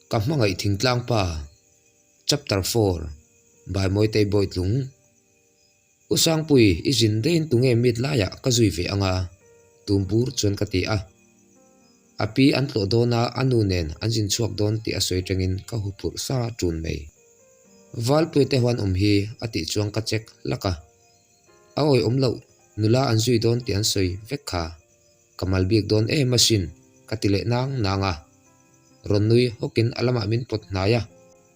Ka hmangaih thingtlang pa Chapter 4 By Mawitei Bawitlung U Sangpui, i zin deiin tunge meet laiah ka zui ve anga? Tumbur chuan ka ti a. A pi an tlawh dawn a, a nu nen an zin chhuak dawn tih a sawi tangin ka huphurh sa ṭun mai. Valpuia te huan awm hi a tih chuan ka check hlak a. A awi awm loh, nula an zui dawn tih an sawi vek kha. Ka mal bik dawn em asin, ka ti leh nang nang a. Rawn nui hawkin a lamah min pawt hnai a,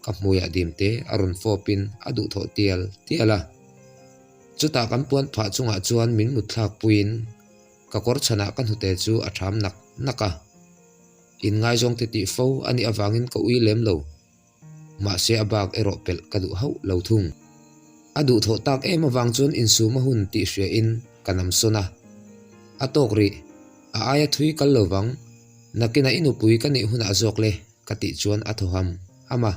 ka hmuiah dim te a rawn fawpin a duhthawh tial tial a. Chutah kan puan phah chungah chuan min mut thlak puiin ka kawr chhanah ka hnute chu a ṭham nak nak a. Inngaizawng ti tih fo a nih avangin ka ui lem lo. Mahse a bak erawh pelh ka duh hauh lo thung. A duhthawh tak em avang chuan insum a hun tih hria in ka nam sawn a. A tawk rih, a aia thui kal lo vang, nakinah i nupui ka nih hunah zawk le ka tih chuan a thaw ham ham a.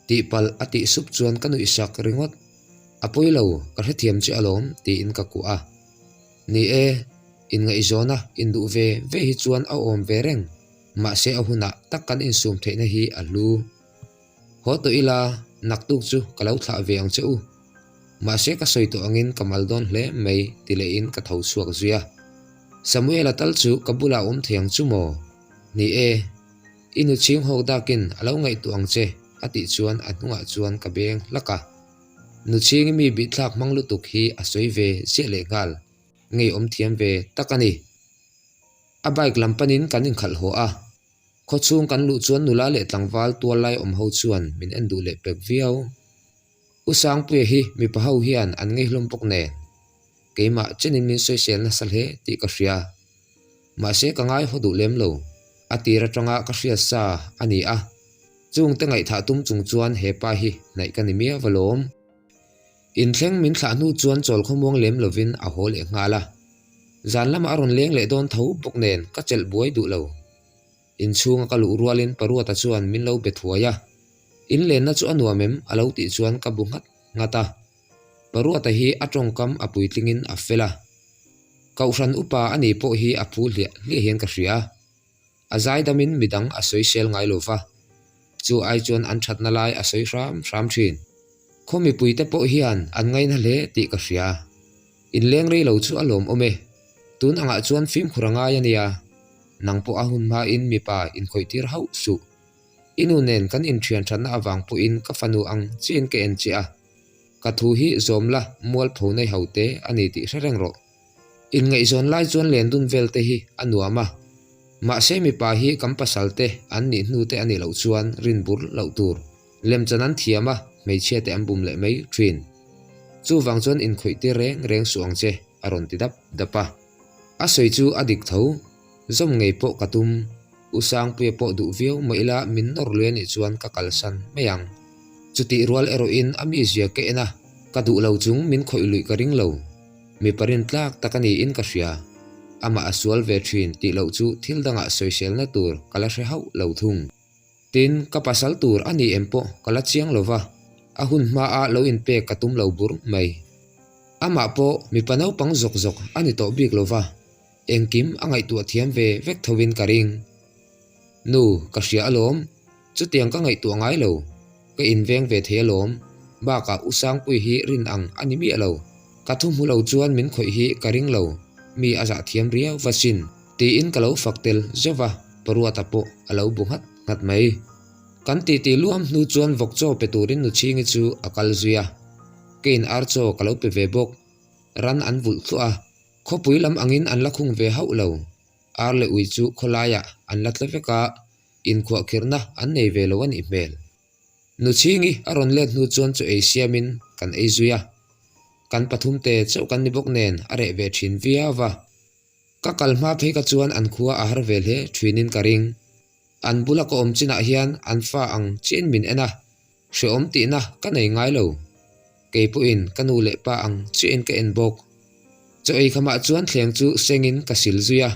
Tihpalh a tih sup chuan ka nuih sak ringawt. A pawi lo, ka hrethiam che alawm tiin ka kuah a. Ni e, inngaihzawna induh ve ve hi chuan a awm ve reng. Mahse a hunah tak kan insum theihna hi a hlu. Haw tawh ila, naktuk chu ka lo thlah ve ang che u. Mahse ka sawi tawh angin ka mal dawn hle mai ti lehin ka tho chhuak zui a. Samuela tal chu ka bulah a awm thei ang chu maw? Ni e, i nu chhing hawk dakin a lo ngaihtuah ang che a tih chuan a hnungah chuan ka beng hlak a. Nu chhingi mi bihthlak hmang lutuk hi a sawi ve ziah lehnghal. Ngeiawm thiam ve tak a ni. A bike lam panin kan inkhalh haw a, khawchhung kan luh chuan nula leh tlangval tual lai awm ho chuan min en duh leh pek viau. U Sangpuia hi mipa ho hian an ngei hlawm bawk nen, keimah chenin min sawisel nasa hle tih ka hria. Mahse ka ngai haw duh lem lo, a tir atanga ka hriat sa a ni a, chungte ngaihthah tum chung chuan he pa hi hnaih ka ni miau alawm. Inthleng min thlah hnu chuan chawl khawmuang lem lovin a haw leh nghal a. Zan lamah a rawn leng leh dawn tho bawk nen ka chelh buai duh lo. Inchhunga ka luh rualin Paruata chuan min lo be thuai a. In lenna chu a nuam em? a lo tih chuan ka bu nghat nghat a. Paruata hi a tawngkam a puitlingin a fel a. Kohhran upa a ni pawh hi a phu hliah hliah hian ka hria. A zaidamin midang a sawisel ngai lo va, chu ai chuan an thatna lai a sawi hram hram thin. Khaw mipuite pawh hian an ngaina hle tih ka hria. Inleng rei lo chu a lawmawm e. Tun angah chuan fimkhur a ngai a nia. Nang pawh a hun hmain mipa inkhawihtir hauh suh. I nu nen kan inthian thatna avang pawhin ka fanu ang chiin ka en che a. Ka thu hi zawm la mualpho nei ho te a ni tih hre reng rawh. Inngaihzawn lai chuan lendun vel te hi a nuam a, mahse mipa hi kan pasal te an nih hnu te a nih loh chuan rin bur loh tur lemchan an thiam a, hmeichhia te an bum leh mai thin. Chuvang chuan inkhawih tir reng reng suh ang che a rawn ti dap dap a. A sawi chu a dik tho, zawm ngei pawh ka tum, U Sangpuia pawh duh viau mah ila min nawr lui a nih chuan ka kalsan mai ang. Chutih rual erawhin a mizia ka en a, ka duh lo chung min khawih luih ka ring lo. Mipa rintlak tak a niin ka hria. Amah a sual ve thin tih loh chu thil dangah sawiselna tur ka la hre hauh lo thung. Tin, ka pasal tur a ni em pawh ka la chiang lo va, a hun hmaa lo inpek ka tum lo bur mai. Amah pawh mipa naupang zawk zawk a ni tawh bik lo va, engkim a ngaihtuah thiam ve vek thovin ka ring. Nu, ka hria alawm. Chutiang ka ngaihtuah ngai lo. Ka inveng ve thei alawm. Bakah U Sangpui hi rin ang a ni miah lo. Ka thu hmu lo chuan min khawih hi ka ring lo. Mi a zah thiam riau va sin. Tiin ka lo fak tel zeuh va, Paruata pawh a lo bu nghat nghat mai. Kan titi luam hnu chuan vawk chaw pe turin Nuchhingi chu a kal zui a. Keiin ar chaw ka lo pe ve bawk. Ran an vulh thluah a. Khawpui lam angin an la khung ve hauh lo. Ar leh ui chu khawlaiah an la tla vek a, inkhuahkhirhna an nei ve lo a nih hmel. Nuchhingi a rawn let hnu chuan chu ei siamin kan ei zui a, kan pathumte chauh kan ni bawk nen a reh ve thin viau va. Ka kal hma phei ka chuan an khua a har ve hle thinin ka ring. An bula ka awm chinah hian an fa ang chiin min en a, hrehawm tihna ka nei ngai lo. Kei pawhin ka nu leh pa ang chiahin ka en bawk. Chaw ei khamah chuan thleng chu sengin ka sil zui a.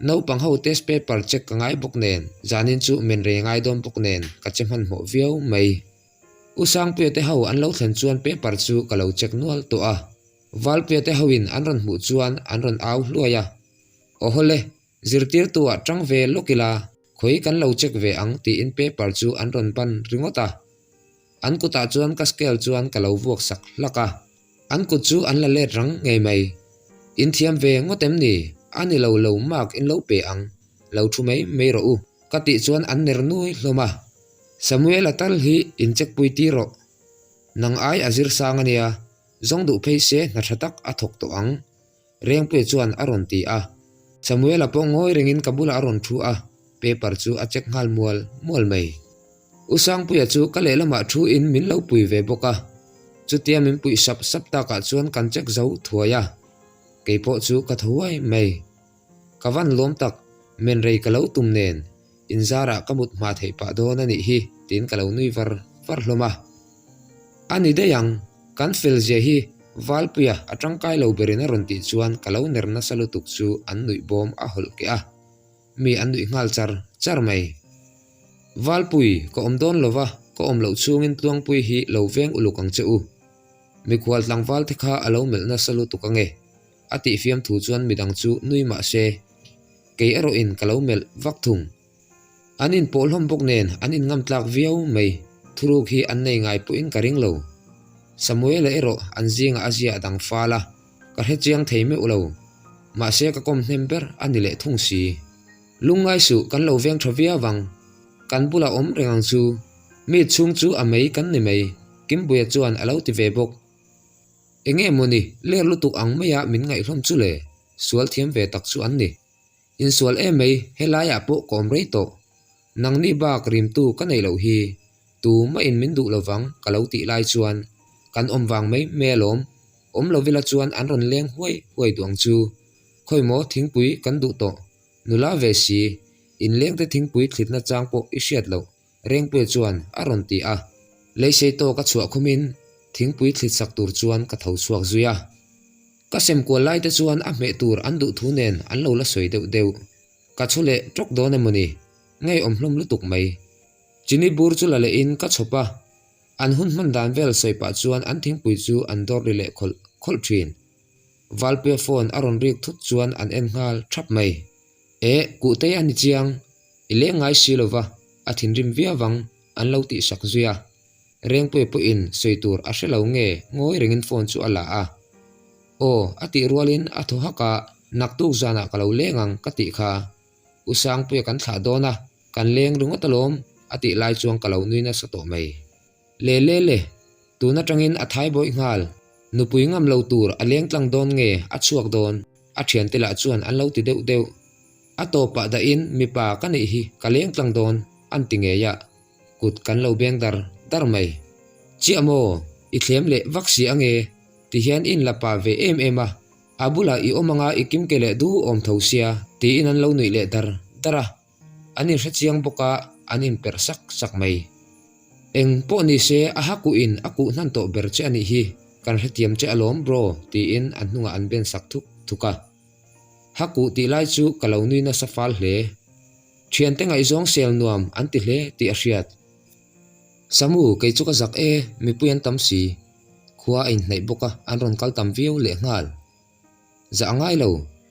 Naupang ho test paper check ka ngai bawk nen, zanin chu men rei ngai dawn bawk nen ka che hmanhmawh viau mai. U Sangpuia te ho an lo thlen chuan paper chu ka lo check nual tawh a. Valpuia te hoin an rawn hmuh chuan an rawn au hluai a. Awhawle, zirtirtu ah tang ve lawk ila. Khawi kan lo check ve ang tiin paper chu an rawn ban ringawt a. An kutah chuan ka scale chuan ka lo vuak sak hlak a. An kut chu an la let rang ngei mai. In thiam ve ngawt em ni? A ni lo lo mark in lo pe ang. Lo thu mai mai rawh u. Ka tih chuan an ner nui hlawm a. Samuela tal hi in check pui tir rawh. Nang ai a zir sang a nia. Zawng duh phei se hna tha tak a thawk tawh ang. Rengpuia chuan a rawn ti a. Samuela pawh ngawi rengin ka bulah a rawn thu a, paper chu a check nghal mual mual mai. U Sangpuia chu ka lehlamah thu in min lo pui ve bawk a. Chutia min puih sap sap takah chuan kan check zo thuai a. Kei pawh chu ka tho huai mai. Ka van lawm tak, men rei ka lo tum nen, inzarah ka mut hma theih pah dawn a nih hi tiin ka lo nui var var hlawm a. A ni daih ang, kan fel zia hi Valpuia a tangkai lo berin a rawn tih chuan ka lo ner nasa lutuk chu an nuih bawm a hawlh keh a, mi an nuih nghal char char mai. Valpui, ka awm dawn lova, ka awm loh chhungin Tluangpui hi lo veng uluk ang che u. Mikhual tlangval te kha a lo melh nasa lutuk ange, a tih fiam thu chuan midang chu nui mah se, kei erawhin ka lo melh vak thung. An inpawh hlawm bawk nen an inngam tlak viau mai, thuruk hi an nei ngai pawhin ka ring lo. Samuela erawh an zingah a zia a dang fal a, ka hre chiang thei meuh lo. Mahse ka kawm hnem ber a ni leh thung si. Lungngai suh kan lo veng tha viau vang, kan bulah awm reng ang chu. Mi chhung chu a mei kan ni mai, Kimbuia chuan a lo ti ve bawk. Enge mawni ler lutuk ang maia min ngaihhlawm chu le, sual thiam ve tak chu an ni. Insual em mai, helaiah pawh ka awm rei tawh. Nangni bak rimtu ka neih loh hi, tu mahin min duh lovang ka lo tih lai chuan kan awm vang mai mai alawm. Awm lo vila chuan an rawn leng huai huai duh ang chu. Khawimaw thingpui kan duh tawh, nula ve si, inlengte thingpui thlitna chang pawh i hriat loh, Rengpuia chuan a rawn ti a. Leisei tawk a chhuah khumin thingpui thlit sak tur chuan ka tho chhuak zui a. Ka sem kual lai te chuan a hmeh tur an duh thu nen an lo la sawi deuh deuh. Ka chhu leh tawk dawn emaw ni? Ngeiawm hlawm lutuk mai. Chini bur chu la leh in ka chhawp a. An hun hman dan vel sawi pah chuan an thingpui chu an dawr ri leh khawlh khawlh thin. Valpuia phone a rawn rik thut chuan an en nghal thap mai. Eh, kuhtei a ni chiang. I leng ngai si lova, a thinrim viau vang an lo tih sak zui a. Rengpuia pawhin sawi tur a hre lo nge ngawi rengin phone chu a la a. Aw, a tih rualin a thaw hak a, naktuk zanah ka lo leng ang ka tih kha. U Sangpuia kan thlah dawn a, kan leng ringawt alawm a tih lai chuan ka lo nui nasa tawh mai. Le le le, tun atangin a thai bawih nghal. Nupui ngam lo tur a leng tlang dawn nge a chhuak dawn? A thiante lah chuan an lo ti deuh deuh. A tawpah dahin mipa ka neih hi ka leng tlang dawn an ti ngei a, kut kan lo beng dar dar mai. Chiah maw, i thlem leh vak si ange ti hian i inla pa ve em em a, a bulah i awm anga i kimke leh duhawm tho sia tiin an lo nuih leh dar dar a. An inhre chiang bawk a, an inperh sak sak mai. Eng pawh ni se, a ha kuhin a kuh hnan tawh ber che a nih hi, kan hrethiam che alawm bro tiin a hnungah an ben sak thuk thuk a. Ha kuh tih lai chu ka lo nui nasa fal hle. Thiante ngaihzawng sel nuam an ti hle tih a hriat. Samu, kei chu ka zak e, mipui an tam si. Khua a inhnaih bawk a, an rawn kal tam viau lehnghal. Zah a ngai lo,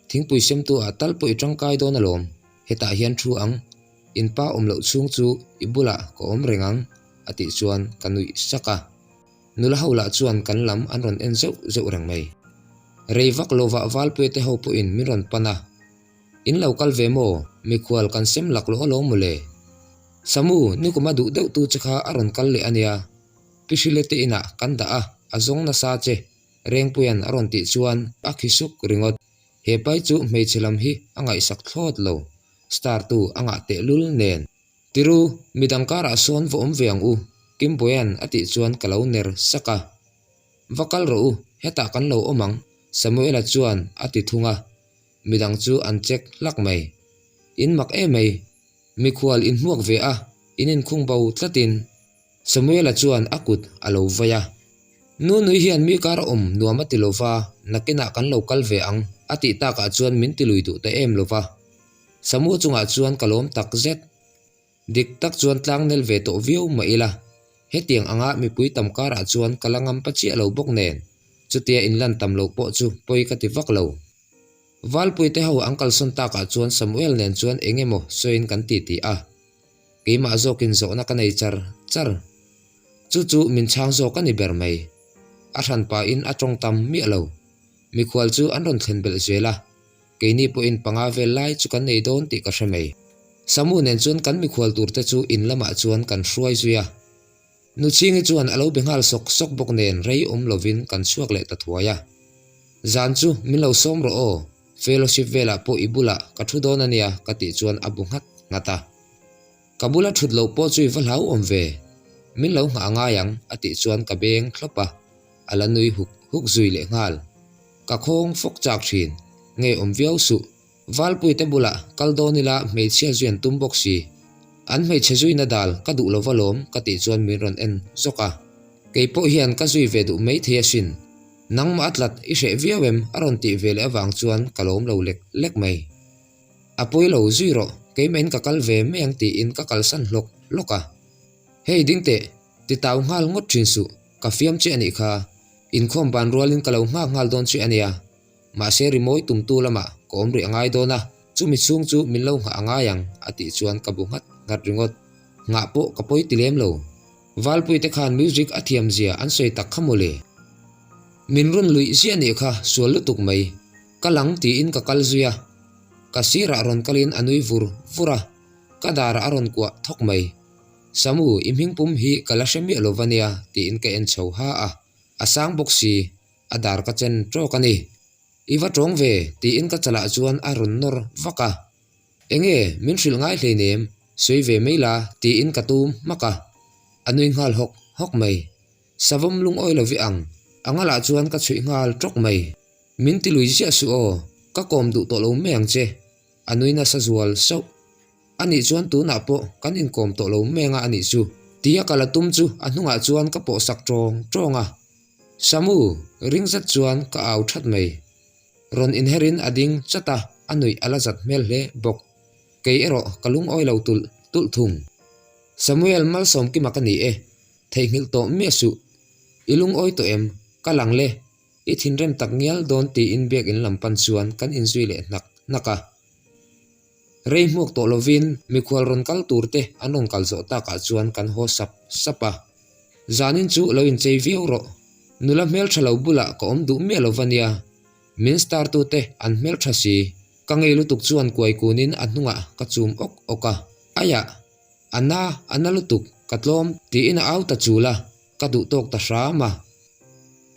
thingpui semtu ah tal pawh i tangkai dawn alawm, hetah hian thu ang, in pa awm loh chhung chu i bulah ka awm reng ang a tih chuan ka nuih sak a. Nula ho lah chuan kan lam an rawn en zeuh zeuh reng mai. Rei vak lovah Valpuia te ho pawhin min rawn pan a, In lo kal ve maw, mikhual kan sem laklawh alawm mawle. Samu, nikum a duh deuh tu che kha a rawn kal leh ania, Pi Hrile te inah kan dah a, a zawng nasa che. Rengpuia'n a rawn tih chuan a khi suk ringawt. He pai chu hmeichhe lam hi a ngaihsak thlawt lo. Star tu a ngah tehlul nen. Tiru, midang karah sawn va awm ve ang u, Kimbuaia'n a tih chuan ka lo ner sak a. Va kal rawh u, hetah kan lo awm ang, Samuela chuan a ti thung a. Midang chu an check hlak mai. In mak em mai. Mikhual inhmuak ve a, in inkhung bo tlatin. Samuela chuan a kut a lo vai a. Nunui hian mi kar awm nuam a ti lo va, nakinah kan lo kal ve ang a tih takah chuan min ti lui duh ta em lo va. Samu chungah chuan ka lawm tak zet. Dik tak chuan tlang nel ve tawh viau mah ila, hetiang anga mipui tam karah chuan ka la ngam pa chiah lo bawk nen, chutia inlan tam loh pawh chu pawi ka ti vak lo. Valpuite ho an kalsawn takah chuan Samuel nen chuan eng emaw sawiin kan titi a. Keimah zawkin zawhna ka nei char char. Chu chu min chhang zawk a ni ber mai. A hran pahin a tawng tam miah lo. Mikhual chu an rawn thlen belh zel a, keini pawhin panga vel lai chu kan nei dawn tih ka hre mai. Samu nen chuan kan mikhual turte chu in lamah chuan kan hruai zui a. Nuchhingi chuan a lo be nghal sawk sawk bawk nen rei awm lovin kan chhuak leh ta thuai a. Zan chu min lo sawm rawh aw, fellowship velah pawh i bulah ka thu dawn a nia ka tih chuan a bu nghat nghat a. Ka bula thut loh pawh chu i va hlauhawm ve, min lo nghah ngai ang a tih chuan ka beng thlawp a, a la nui huk huk zui leh nghal. Ka khawng fawk chak thin, ngeiawm viau suh, Valpuite bulah kal dawn ila hmeichhia zui an tum bawk si. An hmeichhe zuina dal ka duh lova lawm ka tih chuan min rawn en zawk a. Kei pawh hian ka zui ve duh mai thei asin. Nangmah a tlat i hreh viau em a rawn tih ve leh avang chuan ka lawm lo lek lek mai. A pawi lo zui rawh, keimahin ka kal ve mai ang tiin ka kalsan hlawk hlawk a. Hei ding teh, ti tau nghal ngawt thin suh, ka fiam che anih kha. Inkhawm ban rualin ka lo nghak nghal dawn che ania. Mahse rimawi tumtu lamah ka awm rih a ngai dawn a, chumi chhung chu min lo nghah a ngai ang a tih chuan ka bu nghat nghat ringawt. Nghah pawh ka pawi ti lem lo. Valpuite khan music a thiam zia an sawi tak kha mawle. Min rawn luih ziah nih kha sual lutuk mai. Ka lang tiin ka kal zui a. Ka sirah rawn kalin a nui vur vur a, ka darah a rawn kuah thawk mai. Samu, i hmingpum hi ka la hre miah lo va nia tiin ka en chho ha a. A sang bawk si, a dar ka chen tawk a ni. I va tawng ve, tiin ka chalah chuan a rawn nawr vak a. Enge, min hrilh ngai hleinem, sawi ve mai la, tiin ka tum hmak a. A nui nghal hawk hawk mai. Savawm lungawi lo vi ang, a ngalah chuan ka chhuih nghal tawk mai. Min ti lui ziah suh aw, ka kawm duh tawh lo mai ang che, a nui nasa zual sauh. Anih chuan tunah pawh kan inkawm tawh lo mai anga anih chu, tia ka la tum chu a hnungah chuan ka pawhsak tawng tawng a. Samu, ring zet chuan ka au that mai. Rawn inherin a ding chat a, a nuih a la zat hmel hle bawk. Kei erawh ka lungawi lo tulh tulh thung. Samuel Malsawmkima ka ni e, theihnghilh tawh miah suh. I lungawi tawh em? Ka lang le. I thinrem tak ngial dawn tiin biakinn lam pan chuan kan inzui leh hnak hnak a. Rei hmuak tawh lovin mikhual rawn kal tur te an rawn kal zawh takah chuan kan haw sap sap a. Zanin chu lo inchei viau rawh. Nula hmeltha lo bulah ka awm duh miah lo va nia. Min star tute an hmeltha si. Ka ngei lutuk chuan kuai kunin a hnungah ka chum awk awk a. Aiah! A na, a na lutuk, ka tlawm, tiin a au ta chul a, ka duh tawk ta hram a.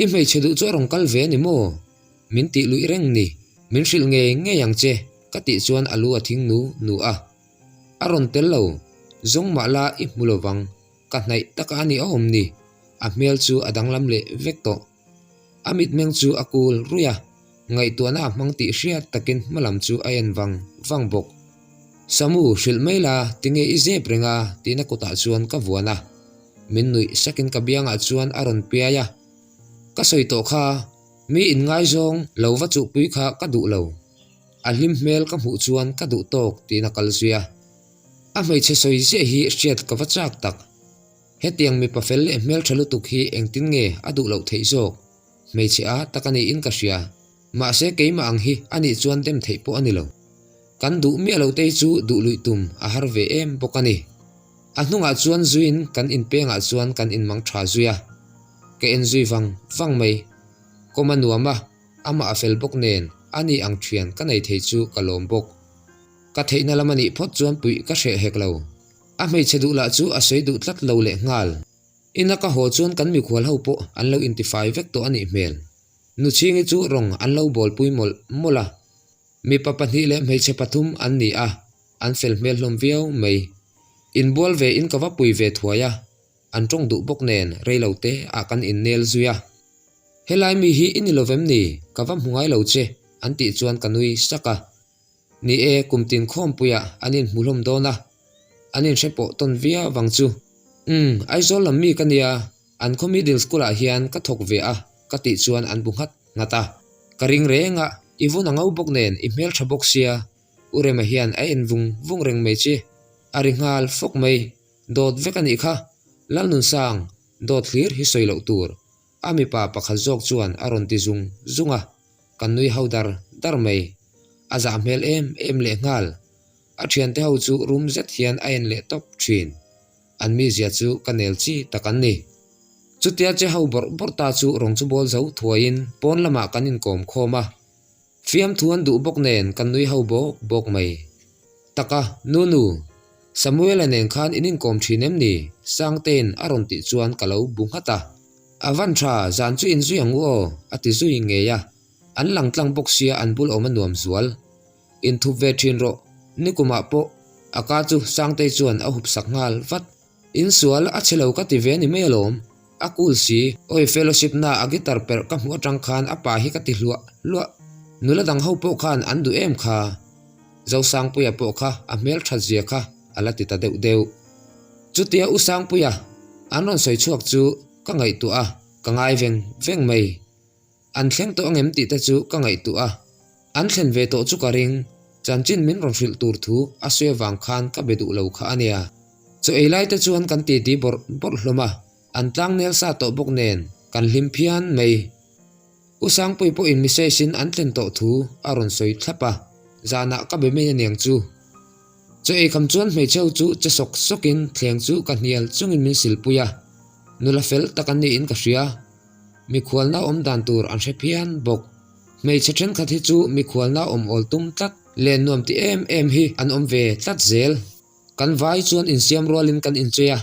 I hmeichhe duh chu a rawn kal ve a ni maw? Min tih luih reng ni. Min hrilh ngei ngei ang che, ka tih chuan a lu a thing nu nu a. A rawn tel lo, zawng mah la i hmu lo vang, ka hnaih taka a ni awm ni. A hmel chu a danglam leh vek tawh. A mitmeng chu a kul ruih a, ngaihtuahna a hmang tih hriat takin hmalam chu a en vang vang bawk. Samu, hrilh mai la, tinge i zep reng a? tihna kutah chuan ka vuan a. Min nuih sakin ka biangah chuan a rawn piai a. Ka sawi tawh kha, mi inngaizawng lo va chuhpui kha ka duh lo. A hlim hmel ka hmuh chuan ka duh tawk tiin a kal zui a. A hmeichhe sawi ziah hi hriat ka va chak tak. Hetiang mipa fel leh hmeltha lutuk hi engtin nge a duh loh theih zawk? Hmeichhe a tak a niin ka hria. Mahse keimah ang hi a nih chuan dem theih pawh a ni lo. Kan duh miah lo te hi chu duh luih tum a har ve em bawk a ni. A hnungah chuan zuiin kan inpengah chuan kan inmang tha zui a. Ka en zui vang vang mai. Kawm a nuam a, amah a fel bawk nen a ni ang thian ka nei thei chu ka lawm bawk. Ka theihna lam a nih phawt chuan puih ka hreh hek lo. A hmeichhe duh lah chu a sawi duh tlat lo leh nghal. Ina ka haw chuan kan mikhual ho pawh an lo intifai vek tawh a nih hmel. Nuchhingi chu rawng an lo bawlpui mawlh mawlh a. Mipa pahnih leh hmeichhe pathum an ni a, an fel hmel hlawm viau mai. Inbual ve in ka va pui ve thuai a, an tawng duh bawk nen rei lo te ah kan innel zui a. Helai mi hi i ni lo vem ni? Ka va hmu ngai lo che an tih chuan ka nui sak a. Ni e, kum tin khawmpuiah an inhmu hlawm dawn a, an inhre pawh tawn viau vang chu. Umm, Aizawl lam mi ka nia, an khaw middle school ah hian ka thawk ve a ka tih chuan an bu nghat nghat a. Ka ring reng a, i vun a ngo bawk nen i hmeltha bawk sia, U Rema hian a en vung vung reng mai che, a ri nghal fawk mai, dawt vek a nih kha, Lalnunsang, dawt hlir hi sawi loh tur, a mipa pakhat zawk chuan a rawn ti zung zung a. Kan nui ho dar dar mai. A zah hmel em em lehnghal. A thiante ho chu rum zet hian a en leh tawp thin. An mizia chu ka nel chi tak an ni. Chutia che ho bawrh bawrh ta chu rawng chu bawl zo thuaiin pawn lamah kan inkawm khawm a. Fiamthu an duh bawk nen kan nui ho bawk bawk mai. Taka, Nunu, Samuela nen khan in inkawm thin em ni? Sangtein a rawn tih chuan ka lo bu nghat a. A van tha, zan chu inzui ang u aw, a ti zui ngei a. An lang tlang bawk sia an bul awm a nuam zual. Inthup ve thin rawh, nikumah pawh a ka chu Sangtei chuan a hup sak nghal vat. Insual a chhe lo ka ti ve a ni mai alawm. A cool si, awi fellowship na a guitar perh ka hmuh atang khan a pa hi ka ti hluah hluah. Nula dang ho pawh khan an duh em kha. Zosangpuia pawh kha a hmel that zia kha a la ti ta deuh deuh. Chutia U Sangpuia an rawn sawi chhuak chu ka ngaihtuah a, ka ngai veng veng mai. An thleng tawh angem tih te chu ka ngaihtuah a, an thlen ve tawh chu ka ring, chanchin min rawn hrilh tur thu a sawi avang khan ka be duh lo kha a nia. Chaw ei lai te chuan kan titi bawrh bawrh hlawm a, an tlang nel sa tawh bawk nen kan hlim phian mai. U Sangpui pawhin message in an thlen tawh thu a rawn sawi thlap a, zanah ka be mai aniang chu. Chaw ei kham chuan hmeichhe ho chu che sawk sawkin thleng chu ka hnial chungin min silpui a, nula fel tak an niin ka hria. Mikhualna awm dan tur an hre phian bawk. Hmeichhe thenkhat hi chu mikhualna awm awl tum tlat leh nuam ti em em hi an awm ve tlat zel. Kan vai chuan insiam rualin kan inchei a,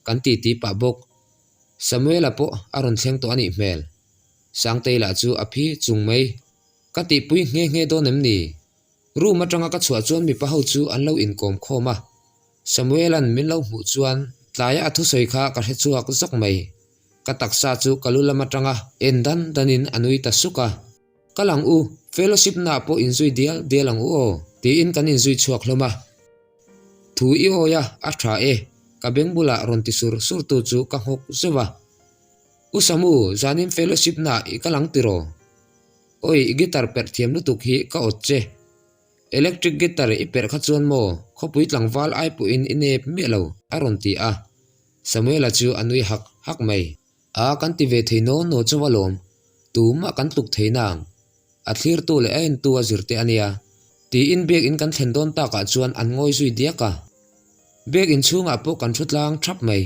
kan titi pah bawk. Samuela pawh a rawn thleng tawh a nih hmel. Sangtei lah chu a phi chung mai. Ka tihpui nghe nghe dawn em ni? Room atanga ka chhuah chuan mipa ho chu an lo inkawm khawm a. Samuela'n min lo hmuh chuan tlaia a thusawi kha ka hre chhuak zawk mai. Ka taksa chu ka lu lam atanga en dan danin a nui ta suk a. Kal ang u, fellowship naah pawh inzui dial dial ang u aw, tiin kan inzui chhuak hlawm a. Thu i awi a, a tha e, ka beng bulah rawn ti sur sur tu chu ka nghawk zeuh a. U Samu, zanin fellowship naah i kal ang tiraw? Awi, i guitar perh thiam lutuk hi ka awt che. Electric guitar i perh kha chuan maw, khawpui tlangval ai pawhin i nep miah lo, a rawn ti a. Samuela chu a nui hak hak mai. A kan ti ve thei naw naw chauh alawm, tumah kan tluk thei nang. A thlirtu leh a entu a zir teh a nia. Tiin biakinn kan thlen dawn takah chuan an ngawi zui diak a. Biakinn chhungah pawh kan thu tlang thap mai.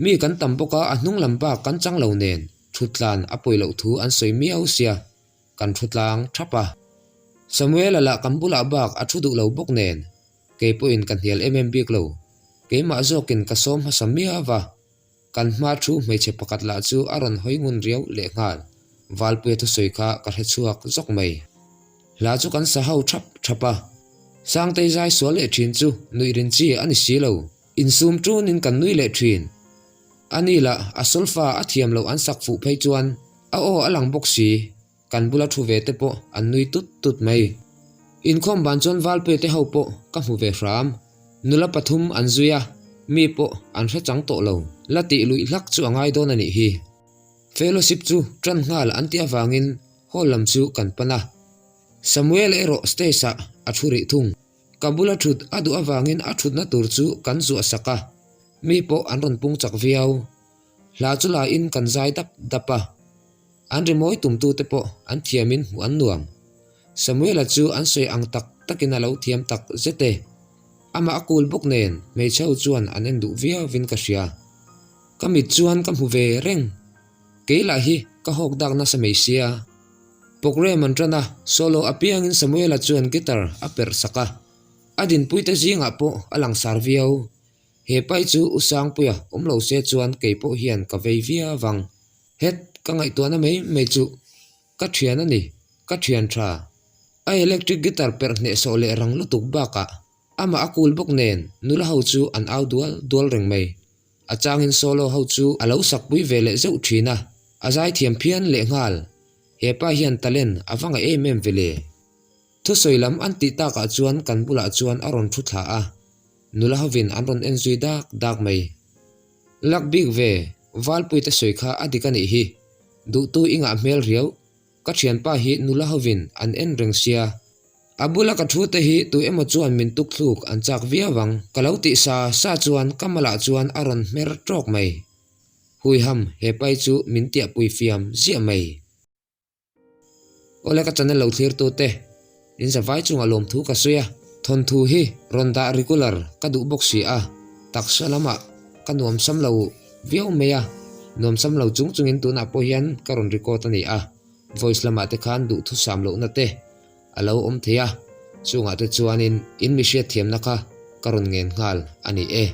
Mi kan tam bawk a, a hnung lam bak kan chang lo nen thut tlan a pawi loh thu an sawi miau sia, kan thu tlang thap a. Samuela lah kan bulah bak a thu duh lo bawk nen Kei pawhin ka hnial em em bik lo. Keimah zawkin ka sawm hmasa miau va, kan hma thu hmeichhe pakhat lah chu a rawn hawi ngun riau lehnghal. Valpuia thusawi kha ka hre chhuak zawk mai. Hla chu kan sa ho thap thap a. Sangtei zai sual leh thin chu nuih rin chi a ni si lo. Insum tunin kan nui leh thin. Ani lah a solfa a thiam loh an sak fuh phei chuan a aw a lang bawk si. Kan bula thu ve te pawh an nui tut tut mai. Inkhawm ban chuan Valpuia te ho pawh ka hmu ve hram. Nula pathum an zui a, mi pawh an hre chang tawh lo. La tih luih hlak chu a ngai dawn a nih hi. Fellowship chu tan nghal an tih avangin hall lam chu kan pan a. Samuel erawh stage ah a thu rih thung. Ka bula thut a duh avangin a thutna tur chu kan zuah sak a, mi pawh an rawn pung chak viau. Hla chu la in kan zai dap dap a. An rimawi tumtute pawh an thiamin hmuh an nuam. Samuela chu an sawi ang tak takin a lo thiam tak zet e. Amah a kul bawk nen hmeichhe ho chuan an en duh viauvin ka hria. Ka mit chuan ka hmu ve reng. Kei lah hi ka hawk dak nasa mai sia. Programme an tan a, solo apiangin Samuela chuan guitar a perh sak a. A dinpuite zingah pawh a langsar viau. He pai chu U Sangpuia awm lo se chuan kei pawh hian ka vei viau ang. Het, ka ngaihtuahna mai mai chu ka thian a ni, ka thian tha. A electric guitar perh hnehsawh leh rang lutuk bakah amah a kul bawk nen nula ho chu an au dual dual reng mai. A changin solo ho chu a lo sakpui ve leh zeuh thin a, a zaithiam phian lehnghal. He pa hian talent a va ngaih em em ve le. Thusawi lam an tih takah chuan kan bulah chuan a rawn thu thla a, nula hovin an rawn en zui dak dak mai. Lak bik ve, Valpuite sawi kha a dik a nih hi. Duhtu i ngah hmel riau, ka thianpa hi nula hovin an en reng sia. A bula ka thu te hi tu emaw chuan min tuk thluk an chak viau ang ka lo tih sa sa chuan ka malah chuan a rawn hmer tawk mai. Huiham, he pai chu min tiahpui fiam ziah mai. Awle ka channel lo thlir tu te. In zavai chungah lawmthu ka sawi a, thawnthu hi rawn dah regular ka duh bawk si a, taksa lamah ka nuamsam lo viau mai a, nuamsam lo chung chungin tunah pawh hian ka rawn record a ni a, voice lamah te khan duhthusam lohna te a lo awm thei a, chungah te chuanin in mi hriatthiamna kha ka rawn ngen nghal a ni e.